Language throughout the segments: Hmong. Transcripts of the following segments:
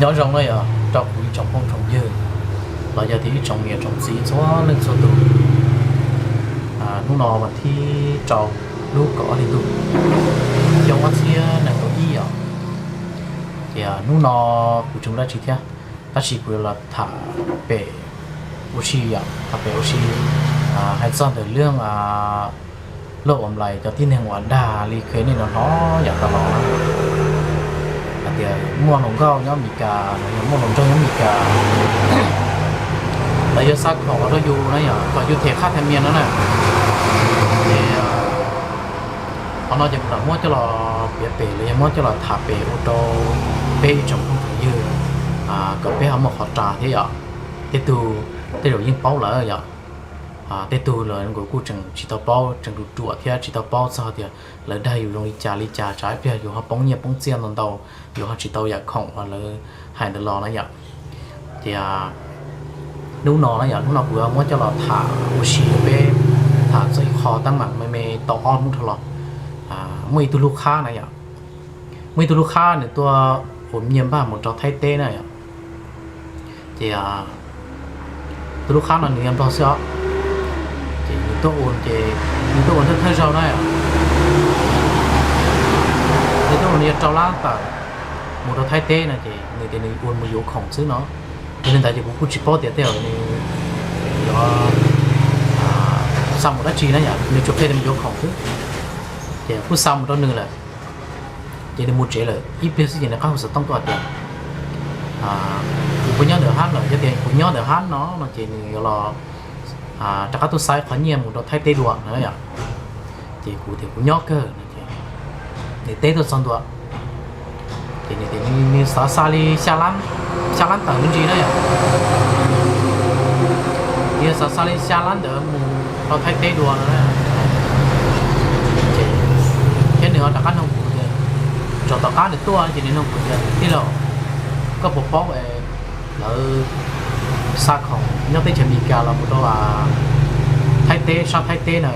Nyob zoo na yog rau kuv ib tsoom phooj tsoom ywg los yog tias ib tsoom niam tsoom txiv txhua leej txhua tus. Hnub no vas thib rau lub kaum ob hli ntuj, xyoo ob txhiab nees nkaum ib os. Ces hnub no kuv tsis muaj dab tsi thiab, tab sis kuv yuav los tham pem ua si yom, tham pem ua si hais txog ntawm lub lauj online cov tib neeg uas dag li qhia nej no hnov yam tau los hais tias muaj hluas nkauj nyob Mes Kas los yog muaj hluas nraug nyob Mes Kas, lawv yuav xa khoom los rau yus na yom, kom yus them khaj thas mias no na. Ces qhov no ces kuv lam muab coj los piav pem los yog muab coj los tham pem ua rau peb ib tsoom phooj tsoom ywg kom peb ho muaj qhov ras thiab yom. Tej tug tej zaum yeej paub lawm yom, tej tug los nkaus kuj tseem tsis tau paub, tseem ruam ruam thiab tsis tau paub txog tias lawv dag yus zoo li cas li cas, tsam ib pliag yus ho poob nyiaj poob txiaj ntau ntau, yus ho tsis tau yam khoom uas lawv hais ntawd los na yom. Ces hnub no na yom, hnub no kuv muab coj los tham ua si rau peb, tham txog ib qho teeb meem me me tau ob hnub dhau los. Muaj ib tug lub qhab na yom, muaj ib tug lub qhab nws tuaj ua nyiaj npaj mus rau Thaib teb na yom. Ces tus lub qhab no nws yog Nplog xwb os. Ces nws tuaj ua ces nws tuaj ua thawj thawj zaug na, nws tuaj ua nws yog rau lab tawm mus rau Thaib teb no ces nws tias nws ua mus yuav khoom xwb no. Yog li ntawd ces kuv kuj tsis paub tias tej zaum nws yuav xa mus dab tsi na yom, nws tsuas qhia tias mus yuav khoom xwb. Ces kuj xa mus rau nws lawm. Ces nws mus tsev lawm ib pliag xwb ces nws rov qab hu xov tooj tuaj tias kuv puas nyob ntawm hab lawm, yog tias kuv nyob ntawm hab no no ces nws yuav los rov qab tuaj xa ib qho nyiaj mus rau Thaib teb dua no yom. Ces kuv tias kuv nyob kawg no ces nws teb tuaj txog ntua ces nws tias nws xav xa li xya lab tawm me ntsis na yom. Nws xav xa li xya lab ntawd mus rau Thaib teb dua no na. Ces thiab nws ho rov qab nug kuv tias, tsaus tom qab nws tuaj ces nws nug kuv tias tij laug, koj puas paub lawv xa khoom nyob teb chaws Amelikas los mus rau Thaib teb, sab Thaib teb na,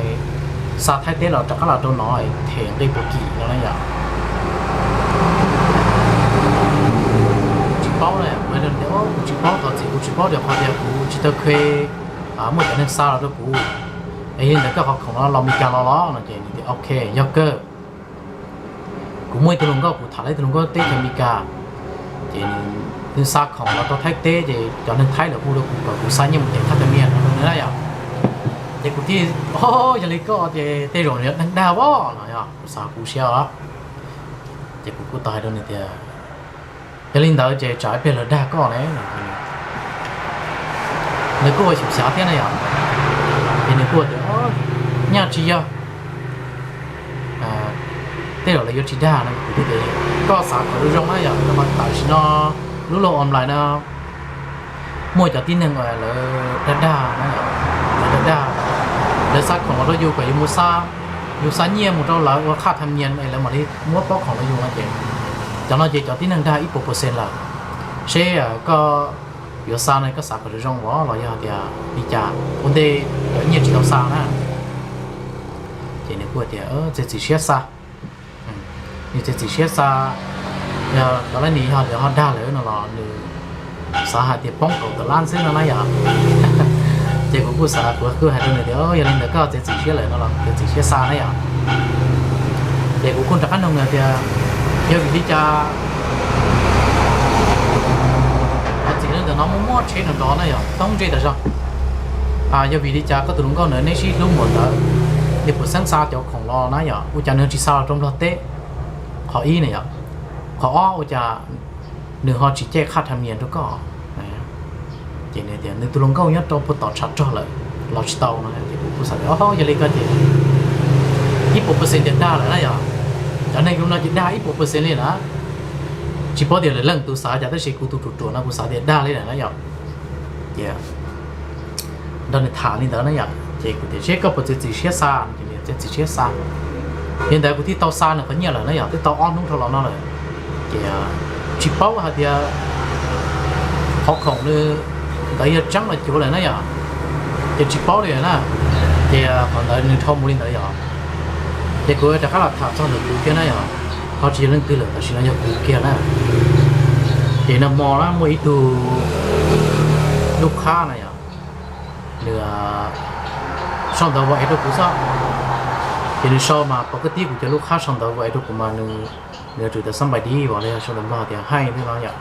xa Thaib teb los rov qab los rau no them nqi puas kim no na yom. Kuv tsis paub na, kuv tias kuv tsis paub, thov txim kuv tsis paub rau qhov tias kuv tsis tau kheev muaj cov neeg xa los rau kuv. Es yog li ntawd koj qhov khoom no los Amelikas los los no ces nws tias ok, yog kawg. Kuv muaj ib tug hluas nkauj, kuv tham tau ib tug hluas nkauj teb chaws Amelikas, ces nws xa khoom los rau Thaib teb ces cov neeg Thaib lawv hu rau kuv kom kuv xa nyiaj mus them khaj thas mias no na yom. Ces kuv thiaj, o, yog li koj ces tej zaum nws yog neeg dag os no yom, kuv xav kuv siab os. Ces kuv kuj tau hais rau nws tias yog li ntawd ces tsam ib pliag lawv dag koj ne. Nws kuj ua xyem xyav thiab na yom, ces nws kuj tias nyaj tsis yog, tej zaum lawv yuav tsis dag no. Kuv thiaj tias koj xav kom zoo zoo na yom, rau qhov tam sim no lub lauj online no muaj cov tib neeg lawv dag dag na, lawv dag dag, lawv xa khoom los rau yus kom yus mus xa, yus xa nyiaj mus rau lawv ua khaj thas mias es lawv mam li muab pob khoom rau yus no ces cov no ces cov tib neeg dag ib puas percent lawm. Seb koj yuav xa no koj xav kom zoo zoo los yog tias li cas ua ntej cov nyiaj tsis tau xa na. Ces nws kuj tias txiav txim siab xa, nws txiav txim siab xa, yog cov lab nis yog lawv ho dag lawm no los nws xav hais tias poob kaum tawm lab xwb no na yom. Ces kuv kuj xav, kuv kuj hais rau nws tias yog li ntawd koj txiav txim siab lawm no los txiav txim siab xa na yom. Ces kuv kuj rov qab nug nws tias yog vim li cas, thov txim, ntawm no muaj muaj tsheb nrov nrov na yom, toob ntsej tas zog. Yog vim li cas koj tus hluas nkauj ntawd neb sib hlub muam ntawd, nws puas xeeb xa cov khoom los na yom, ua cas nws tsis xa los rau Nplog teb? Qhov ib na yom. Qhov ob ua cas nws ho tsis caij khaj thas mias rau koj? Ces nws tias nws tus hluas nkauj nyob rau puag tom tshav rog lawm, los tsis tau no. Ces kuv kuj xav tias o, yog li ko ces ib puas percent tias dag lawm na yom. Cov neeg zoo no ces dag ib puas percent li na. Tsis paub tias lawv leej tus xav cas tab sis kuv tus ruam ruam no kuv xav tias dag li lawm na yom. Ces nrog nws tham li ntawd na yom, ces kuv tias seb koj puas txiav txim siab xa, txiav txim siab xa. Li ntawd kuv thiaj tau xa nws qhov nyiaj lawm na yom, twb tau ob hnub dhau los no lawm. Ces tsis paub hais tias qhov khoom nws ntawd yog tseeb los cuav lawm na yom, ces tsis paub li na. Ces qhov ntawd nws dhau mus li ntawd yom. Ces kuv rov qab los tham txog ntawm kuv kiag na yom, ho tsis yog leej twg lawm tam sim no yog kuv kiag na. Ces nag hmo na muaj ib tug lub qhab na yom, nws sau ntawv WhatsApp rau kuv xwb. Ces nws sau mas pom koj tib kuv cov lub qhab sau ntawv WhatsApp rau kuv mas nws yuav tsum tias somebody los yog sau ntawv Nplog tias hi thiab no yom,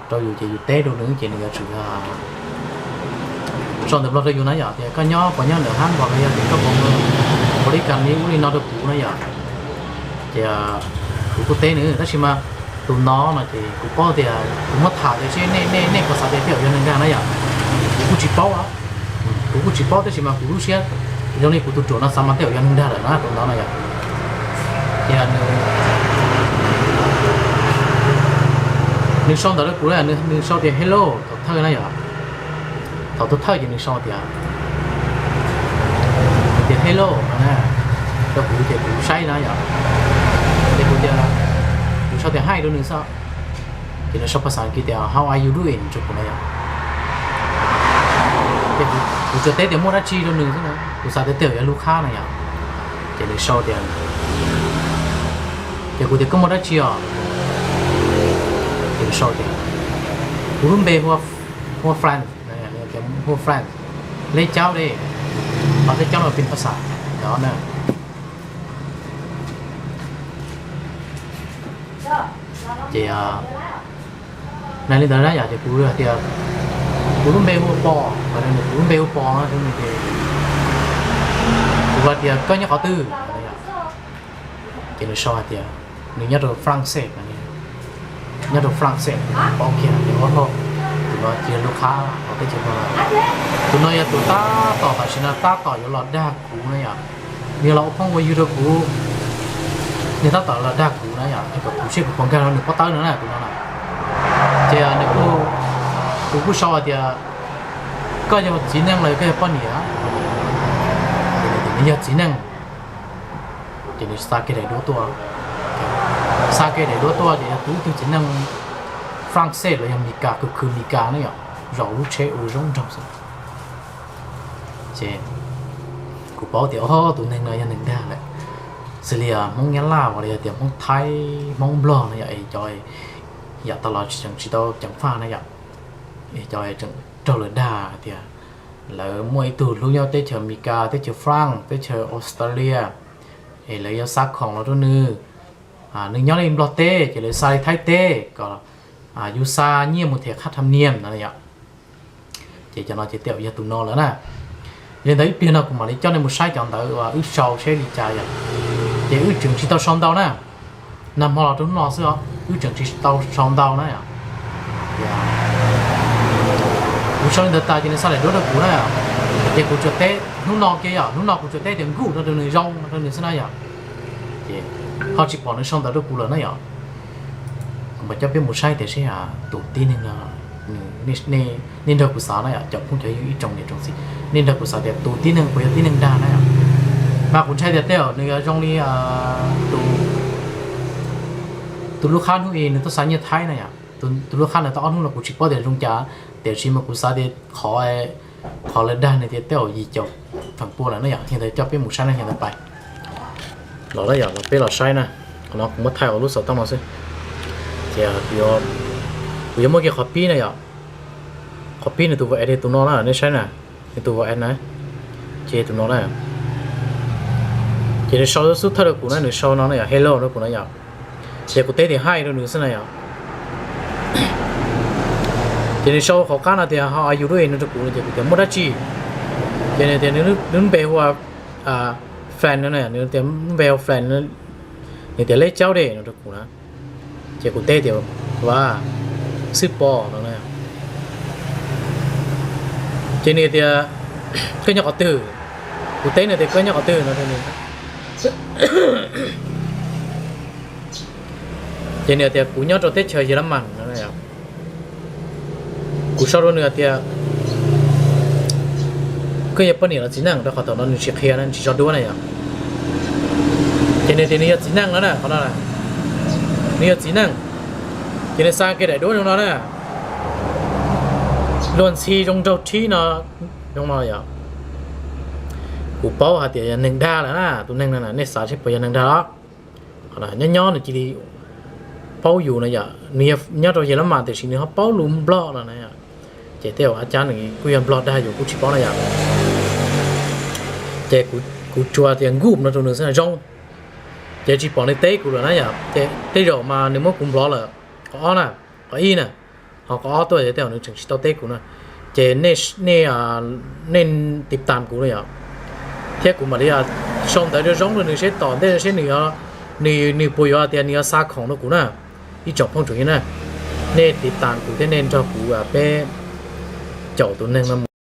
rau yus ces yus teb rau nws ces nws yuav tsum sau ntawv Nplog rau yus na yom, tias koj nyob puas nyob ntawm hab Nplog los yog tias koj puas ua li kas li ub li no rau kuv na yom. Ces kuv kuj teb nws tab sis mas tus no no ces kuv paub tias kuv muab tham tias seb nej nej nej puas xav tias tej zaum yog neeg dag na yom. Kuv kuj tsis paub, kuv kuj tsis paub tab sis mas kuv lub siab zoo li kuv tus ruam no xav mas tej zaum yog neeg dag lawm na tus no no yom. Ces nws sau ntawv rau kuv, nws sau tias hello thaum thawj na yom. Thaum thawj thawj ces nws sau tias, nws tias hello no na, rau kuv ces kuv saib na yom. Ces kuv tias, kuv sau tias hi rau nws xwb. Ces nws sau phas xas Askiv tias how are you doing rau kuv na yom. Ces kuv tsuas teb tias muaj dab tsi rau nws xwb na, kuv xav tias tej zaum yog lub qhab na yom. Ces nws sau tias, ces kuv tias koj muaj dab tsi os? Ces nws sau tias kuv lub npe hu ua Frank, hu ua Frank, lej caub de, lej caub no pin phas xas no na. Ces nws li ntawd na yom, ces kuv hais tias kuv lub npe hu ua Pos, kuv lub npe hu ua Pos no ces kuv hais tias koj nyob qhov twg? Ces nws sau hais tias nws nyob rau France, nyob rau France, paub kiag tias ob hauj, tus no cia lub qhab teb chaws no. Tus no yog tus tab tom tam sim no tab tom yuav los dag kuv na yom. Nws los ua phooj ua ywg rau kuv, nws tab tom los dag kuv na yom, es kom kuv seb kuv puas nkag rau nws pob tawb no na tus no na. Ces nws kuj, kuv kuj sau hais tias koj yog txiv neej los yog koj yog poj niam? Ces nws tias nws yog txiv neej. Ces nws xa kiag daim duab tuaj, xa kiag daim duab tuaj ces yog tus ib tug txiv neej France los yog Mes Kas, khwv khwv Mes Kas na yom, zaum lub tsheb ua zoo nraug xwb. Ces kuv paub tias o tus neeg no yog neeg dag lawm, xws li Hmoob Nyab Laj los yog tias Hmoob Thaib Hmoob Nplog no yom, es cov yam tau los tseem tsis tau ceev faj na yom, es cov tseem raug lawv dag tias lawv muaj ib tug hlub nyob teb chaws Mes Kas, teb chaws France, teb chaws Australia, es lawv yuav xa khoom los rau nws. Nws nyob li Nplog teb ces lawv xa li Thaib teb kom yus xa nyiaj mus them qhab tham niam no yom. Ces cov no ces tej zaum yog tus no lawm na. Yog li ntawd ib pliag no kuv mam li coj nej mus saib cov ntawv uas wb sau seb li cas yom. Ces wb tseem tsis tau sau ntau na, nag hmo los rau hnub no xwb os, wb tseem tsis tau sau ntau na. Kuv sau li ntawd tas ces nws xa daim duab rau kuv na, ces kuv tsuas teb hnub no kiag yom, hnub no kuv tsuas teb tias good no rau nws, zoo no rau nws xwb na yom. Ces ho tsis pom nws sau ntawv rau kuv lawm na yom. Kuv mam coj peb mus saib tias seb tus tib neeg no, nej nrog kuv xav na yom, cov phooj cov ywg ib tsoom niam tsoom txiv, nej nrog kuv xav tias tus tib neeg puas yog tib neeg dag na yom. Mas kuv ntshai tias tej zaum nws yuav zoo li tus lub qhab hnub i nws tuaj xa nyiaj Thaib na yom. Tus lub qhab ntawd tau ob hnub no kuv tsis paub tias zoo cas, tiam sis mas kuv xav tias qhov, qhov lawv dag nws tias tej zaum yim caum feem pua lawm na yom. Yog ntawd coj peb mus saib na, yog ntawd pais. Los na yom, los peb los saib na. Qhov no kuv muab thaij ua lub xov tooj no xwb. Ces kuv yuav muab kiag qhov pib na yom. Qhov pib nws tus WhatsApp tus no na, nej saib na. Nws tus WhatsApp na, ces tus no na. Ces nws sau xub thawj rau kuv na, nws sau no na yom, hello rau kuv na yom. Ces kuv teb tias hi rau nws xwb na yom. Ces nws sau qhov qab no tias how are you doing no rau kuv no, ces kuv tias muaj dab tsi. Ces nws tias nws lub npe hu ua Frank no, nws tias lub npe hu ua Frank, nws tias lej caub de no rau kuv na. Ces kuv teb tias ua xwb pos no na. Ces nws tias koj nyob qhov twg? Kuv teb nws tias koj nyob qhov twg no rau nws. Ces nws tias kuv nyob rau teb chaws Yelamas no. Kuv sau rau nws hais tias koj yog poj niam los txiv neej, rau qhov thaum no nws tsis qhia na, nws tsis tso duab na yom. Ces nws tias nws yog txiv neej no na, qhov no nws yog txiv neej. Ces nws xa kiag daim duab zoo no na, luag ntxhi zoo nraug thib no, zoo no yom. Kuv paub hais tias yog neeg dag lawm na, tus neeg no nej xav seb puas yog neeg dag los. Nyob nyob nws cia li paub yus na yom, nws nyob rau Yelab Mas tiam sis nws ho paub lus Nplog no na yom. Ces tej zaum a cab nws kuj yog Nplog dag yus kuj tsis paub na yom. Ces kuv tsuas tias Nkuj no rau nws xwb zoo, ces tsis pom nws teb kuv lawm na yom. Ces tej zaum mas nws muab kuv nplov lawm, qhov ob na, qhov ib na, ho qhov ob tuaj ces tej zaum nws tseem tsis tau teb kuv na. Ces nej, nej tiv tam kuv no yom, thiab kuv mam li sau ntawv zoo zoo rau nws seb tom ntej seb nws, nws puas yuav tias nws yuav xa khoom rau kuv na. Ib tsoom phooj tsoom ywg na, nej tiv tam kuv thiab nej nrog kuv peb caum tus neeg no